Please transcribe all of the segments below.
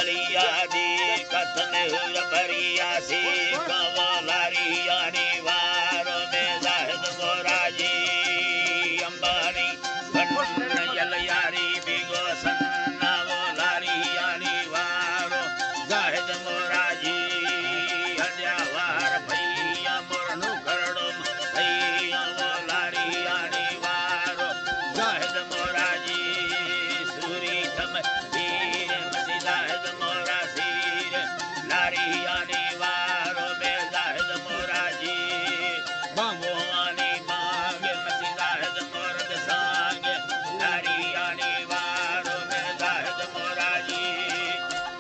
یادی کتم ہور پریاسی کمالاری یعنی وارو میں زاہد موراجی امبانی کنن یل یاری بیگو سننا مولاری یعنی وارو زاہد موراجی ہدیا وار پھیا مرنو کرڑو پھیا مولاری یعنی وارو زاہد موراجی سوری کم پیر مسی زاہد مورا سیر لاری یعنی وارو بے زاہد موراجی بانگو آنی بانگ مسی زاہد مورد سانگ لاری یعنی وارو بے زاہد موراجی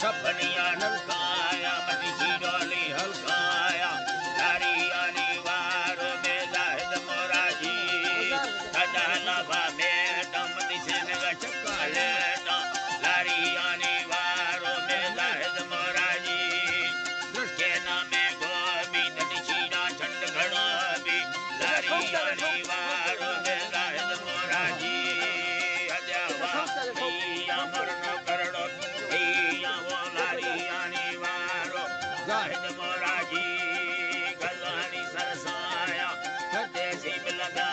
کپنیا نلکایا مسی چیڈولی ہلکایا لاری یعنی وارو بے زاہد موراجی کجالا با میٹا مسی سینگا چکا لیٹا لاری یعنی وارو بے زاہد موراجی درکے نامے گو بی تنی چیڈا چنڈ گھڑو بی لاری یعنی وارو بے زاہد موراجی ہدیا وا یا مرنو کرڑو یا وہ لاری یعنی وارو زاہد موراجی گزانی سرسایا کتے سی بلدا